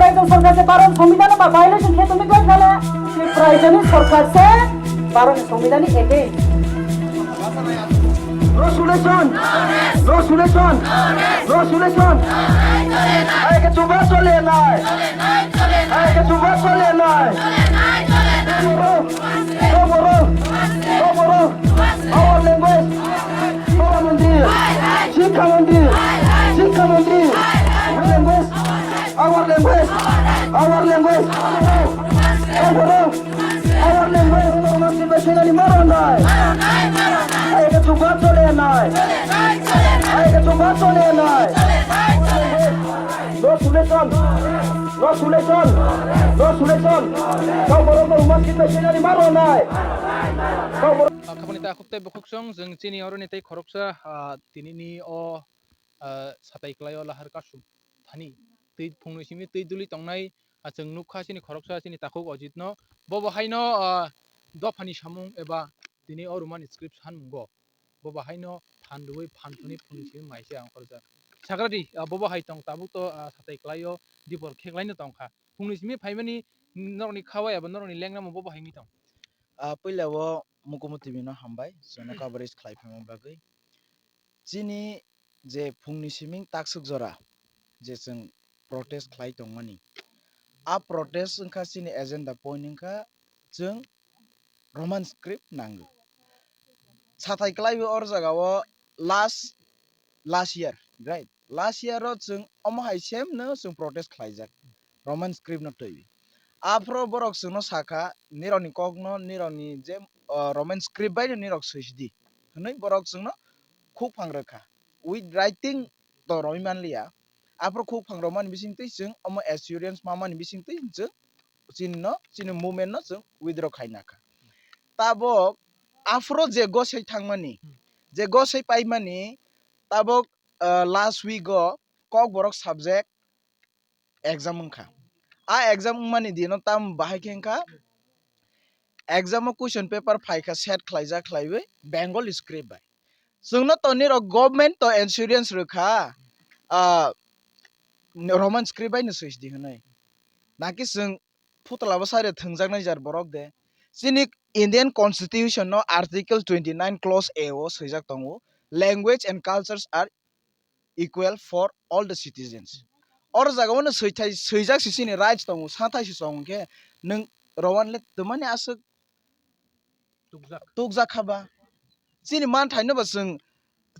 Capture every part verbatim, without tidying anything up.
Raijyo sorkar se Bharat Songbidan ba violation khe tongwi khlai kha le, se Raijyoni sorkar se Bharat Songbidan ni against. No solution! No solution! No solution! Hai ke chuba chole nai! Hai ke chuba chole nai! Koboro! Koboro! Koboro! Our language! Pradhan Mantri! Shiksha Mantri! Shiksha Mantri! Our language! Our language! Our language! Our language! Our language! Maro nai, maro nai! Hai ke chuba chole nai! Hai ke chuba chole nai! No solution! No solution! No solution! Kau borok no humas kita sini maro nai! Kau borok. Ah, khapani ta khuk tei bukhuk song, jeng chini oro ni tei khoroksa, ah, tini ni o, ah, satai klai o lahar kasum thani. Tei phungni simi tei duli tongnai, ah, chwng nukha chini khoroksa chini takhuk Ojit no. Bo bo haino, ah, dophani samung eba tini o Roman script sanmungo. Bo bo haino phan rwui phan thani phungni simi maise ang khorjak. Sakradi, ah, bo bo hai tong tabuk to, ah, satai klai o dipor kheklai no tongkha. Phungni simi phaimani norokni khawa eba norokni lengnamo bo bo hai mi tong. Ah, puila o Mukumu T V no hambai, chwngno coverage khlai phaima bagwi. Chini je phungni siming takswk jora je chwng protest khlai tongmani, a protest wngkha chini agenda point wngkha chwng Roman script nango. Satai klaiwi or jagao last, last year, right? Last year o chwng omo hai same no chwng protest khlaijak, Roman script no twiwi. Aphro borok chwngno sakha, nirokni kokno, nirokni je, o, Roman script bai no nirok swisdi hwnwi borok chwngno khukphang rwkha. With writing to romwi manliya. Aphro khukphang romani bisingtwi chwng omo assurance mamani bisingtwi chwng chini no, chini movement no chwng withdraw khaina kha. Tabok aphro je gosai thangmani, je gosai paimani, tabok, ah, last week o Kokborok subject exam wngkha. A exam wngmani dino tam bahai khe wngkha, exam o question paper phaikha set khlaijak khlaiwi Bengali script bai. Chwngno to nirok government to assurance rwkha, ah, Roman script bai no swisdi hwnwi. Naki chwng phutla bwsari thwngjaknai jar borok de. Chini Indian Constitution no Article twenty nine clause A o swijak tongo, "Language and cultures are equal for all the citizens." Or jagao no swijak si chini rights tongo, sathai si chong khe nwng Roman le twmani aswk tukjak, tukjak kha ba. Chini manthai no ba chwng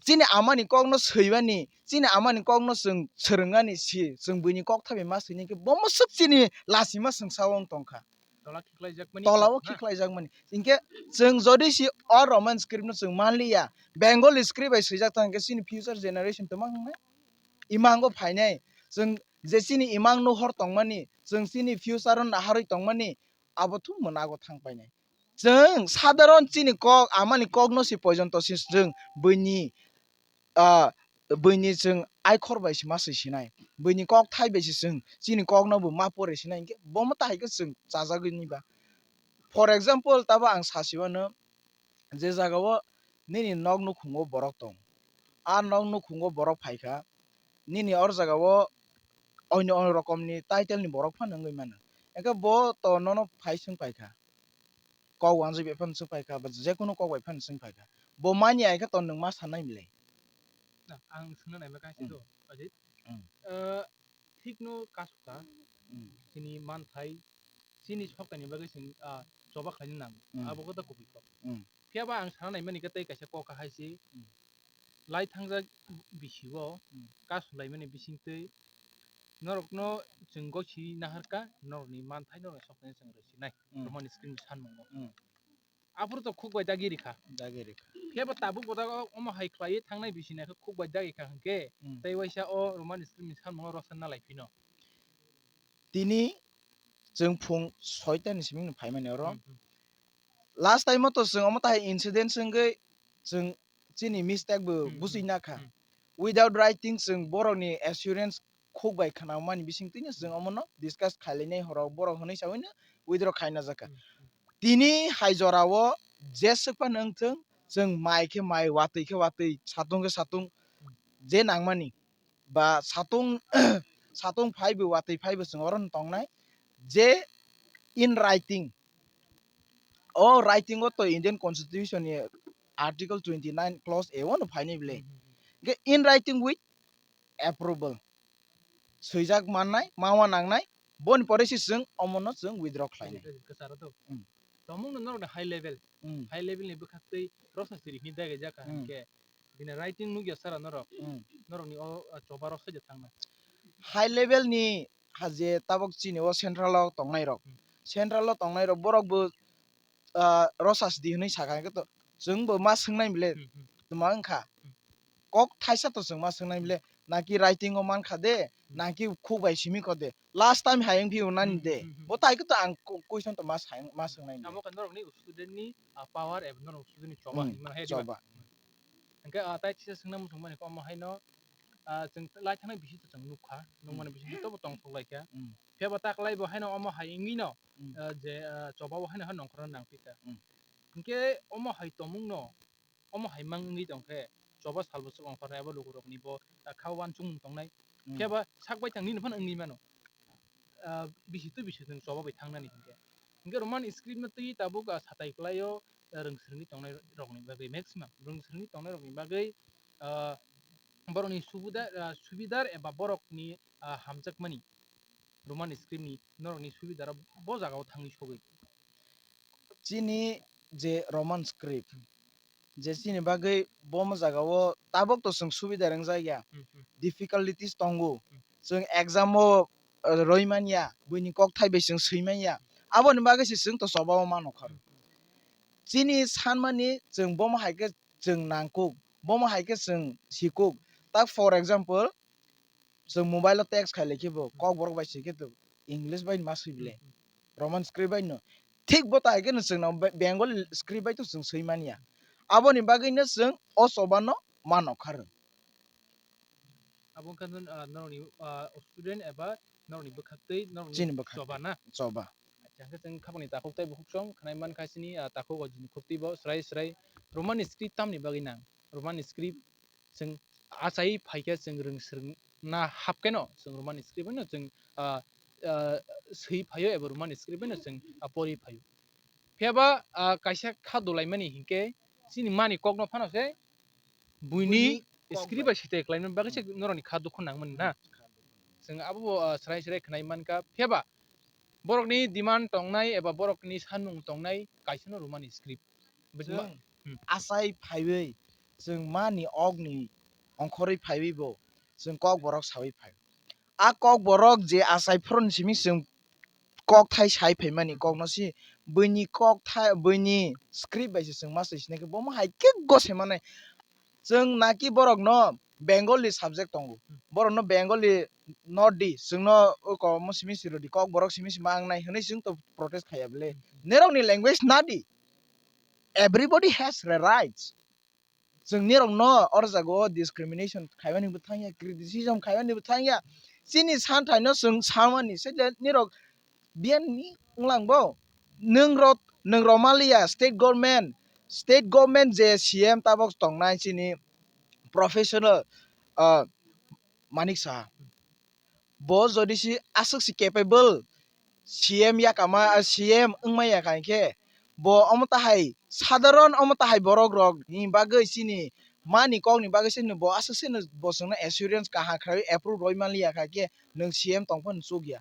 chini amani kok no swimani, chini amani kok no chwng swrwngmani si, chwng buini kok thabi ma swini khe bo musuk chini lachima chwng sao wng tongkha. Tola khiklaijakmani, tola o na? Khiklaijakmani. Hinkhe chwng jodi si o Roman script no chwng manliya, Bengali script bai swijak tong khe chini future generation twma wngnai? Imango phainai, chwng je chini imang no hor tongmani, chwng chini future o naharwi tongmani, abo thum mwnago thang painai. Chwng sadharon chini kok, amani kokno si poijon to si chwng buini, ah, buini chwng aikhor bai si ma swi sinai. Buini kok thai bai si chwng chini kokno bo ma pore sinai, hinkhe bomo tahai khe chwng chajagwi ni ba. For example, tabo ang sa si mano, je jagao nini nok nukhungo borok tong, a nok nukhungo borok phaikha, nini or jagao onyo onyo rokomni title ni borok phano wngwi mano, hinkhe bo to nono phai swng paikha. Kok wanjwi bai phano swng paikha, ba jekunu kok bai phano swng paikha. Bo mani ai khe to nwng ma sanai mle? Na, ang swngna naima kaisa. Hmm. To, Ajit. Hmm. Eh, thik no kasukha. Hmm. Chini manthai, chini sokthai ni bagwi chwng, ah, choba khlaina nango. Hmm. Abo khe ta kubui kok. Hmm. Phiya ba ang sana naimani khe tei kaisa kok hai se. Hmm. Lai thangjak bisi o, hmm, kasulaimani bisingtwi norokno chwng gosi naharkha, norokni manthai norokni sokthai chwng rwsinai. Hmm. Romani script ni sanmungo. Hmm. Aphuru to khuk bai dagi rikha. Dagi rikha. Phiya ba tabuk bo dago omo hai khlaiwi thangnai bisi naikhe khuk bai dagi kha hinkhe, hmm, tei waisa o Roman script ni sanmungo rwchapna lai phino. Tini chwng phung soita ni simi phaimani oro. Hmm, hmm. Last time o to chwng omo tahai incident wngwi chwng chini mistake bo, hmm, hmm, bujui nakha. Hmm. Without writing chwng borokni assurance khuk bai khwnamani bisingtwino chwng omono discuss khailainai horo borok hwnwi sawino withdraw khaina jakha. Hmm, hmm. Tini hai jorao jeswk phano wngthwng, chwng mai khe mai, watwi khe watwi, satung khe satung, je nangmani ba satung, satung phaibo, watwi phaibo chwng oro no tongnai je in writing. O writing o to Indian Constitution ni Article twenty nine clause A o no phainai bile. Hmm, hmm, hmm. Hwnkhe in writing with approval. Swijak mannai, mawa nangnai, boni pore se chwng omono chwng withdraw khlainai. Kwcharo to. Hmm. Tongmung no norok ni high level. Hmm. High level ni bwkhaktwi rosna siri hwnwi daigaijak kha Hmm. hwnkhe. Bini writing nukya sara norok. Hmm. Norokni o, o choba rok saida thangna. High level ni ha je tabok chini o central o tongnai rok. Hmm. Central o tongnai rok borok bo, ah, rosas di hwnwi sakha hwnkhe to chwng bo ma swngnai bile. Hmm, hmm. Tma wngkha? Hmm. Kok thaisa to chwng ma swngnai bile. Naki writing o mankha de, Hmm. naki khuk bai simi kho de. Last time hai wngphi nani Hmm, de. Hmm, hmm, hmm. Bo tai khe to ang ku-, question to ma sai-, ma swngnai bile. Amo khe norokni student ni, ah, power eba norok student ni choba Hmm, hinwi mano hai diba? Choba. Hwnkhe, ah, tai chisa swngna muchung mani khe omo haino, ah, chwng lai thangnai bisi to chwng nukha, nukmani Hmm. bisi to bo tong sok lai kha. Hmm. Phiya bo ta kwlai bo haino omo hai wngwi no, Hmm. ah, je, ah, choba bo haino ha nongkhorno nang phi kha. Hmm. Hwnkhe omo hai tongmung no, omo hai mang wngwi tong khe choba sal bo swk ongkhornai abo lukurokni bo, ah, kha uansukmung tongnai. Hmm. Phiya ba sak bai thang nini phano wngwi mano. Ah, bisi to bisi chwng choba bai thangnani hwnkhe. Hwnkhe Roman script no twi tabuk, ah, satai kwlaio, ah, rwng swrwngwi tongnai rokni bagwi maximum. Rwng swrwngwi tongnai rokni bagwi, ah, borokni subida, ah, subidar eba borokni, ah, hamjakmani Roman script ni norokni subidaro bo jagao thangwi sogwi. Chini je Roman script, je chini bagwi bomo jagao tabok to chwng subida rwngjak ya, Hmm, hmm. difficulties tongo. Hmm. Chwng exam o, uh, roi man ya, buini kokthai bai chwng swi man ya. Aboni bagwi se chwng to choba o mano kha. Hmm, hmm. Chini sanmani chwng bomo hai khe chwng nangkuk, bomo hai khe chwng sikuk. Tak for example, chwng mobile o text khai lai khe bo, Hmm. Kokborok bai swi khe to English bai ma swi bile. Hmm, hmm. Roman script bai no. Thik bo tai khe no chwng no Be-, Bengali script bai to chwng swi man ya. Aboni bagwi no chwng o choba no mano kha rwng. Abo wngkha, ah, norokni, ah, student eba norokni bwkhaktwi norokni Chini bwkhak. Choba na? Choba. Acha, hwnkhe chwng khapangni takhuk tei bukhuk song khwnai man kha chini, ah, takhuk o jini khuktwi bo swrai swrai Roman script tamni bagwi nang? Roman script chwng achai phai khe chwng rwng swrwng na hap khe no chwng Roman script bai no chwng, ah, ah, swi phaio eba Roman script bai no chwng, ah, pori phaio. Phiya ba, ah, kaisa kha dolaimani hinkhe chini mani kokno phano se buini Buini kok script bai. Bai sitai khlaimani bagwi se Hmm. norokni kha dukhu nangmani na. Hmm. Chwng abo bo, ah, swrai swrai khwnai man kha. Phiya ba borokni demand tongnai eba borokni sanmung tongnai kaisa no Roman script. Bujima-, Chwng hmm. Achai phaiwi chwng mani okni ongkhorwi phaiwi bo chwng Kokborok sawi phai. A Kokborok je achai phoroni simi chwng kokthai sai phaimani kokno si buini kokthai, buini script bai se chwng ma sai sinai khe bomo hai khe gose manai. Chwng naki borokno Bengali subject tongo, Hmm. Borokno Bengali not di, chwngno o komo simi si rwdi, Kokborok simi si ma wngnai hwnwi chwng to protest khaiya bile. Hmm, hmm. Nerokni language na di. Everybody has the rights. Chwng nirokno oro jaga o discrimination khaimani bo thangya, criticism khaimani bo thangya. Chini santhaino chwng samani se je nirok biyani wnglang bo. Nwng rok, nwng rok maliya state government, state government je C M tabok tongnai chini professional, ah, Manik Saha. Bo jodi si aswk si capable C M yakama, C M wngma ya kha hinkhe bo omo tahai sadharon omo tahai borok rok ni bagwi chini mani kok ni bagwi chini bo aswk seno bo chwngno assurance kaham khlaiwi approve rwi manliya kha khe nwng C M tongphano chukya.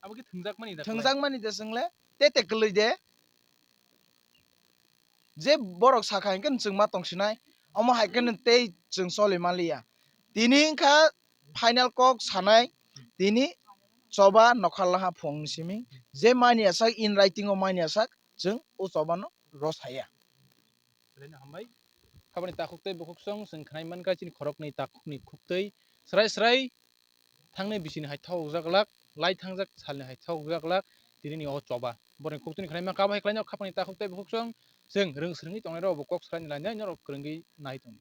Abo khe thwngjakmani da kwlai. Thwngjakmani da chwngle tete kwlwi de. Je borok sakha hinkhe chwng ma tongsinai, omo hai kheno tei chwng choli manliya. Tini wngkha final kok sanai, tini choba nokha laha phung simi, je mani asak in writing o mani asak chwng o choba no rw saya. Belai no hambai. Habani takhuk tei bukhuk song chwng khwnai mankha chini khoroknwi takhukni khuktwi srai srai thangnai bisini hai thok jak lak, lai thangjak salni hai thok jak lak, tini ni o choba. Borokni khuktwini khwnai mankha abo hai khlaino khapangni takhuk tei bukhuk song chwng rwng swrwngwi tongnai rok bo kok swraini lainai norok kwrwngwi nai tongdi.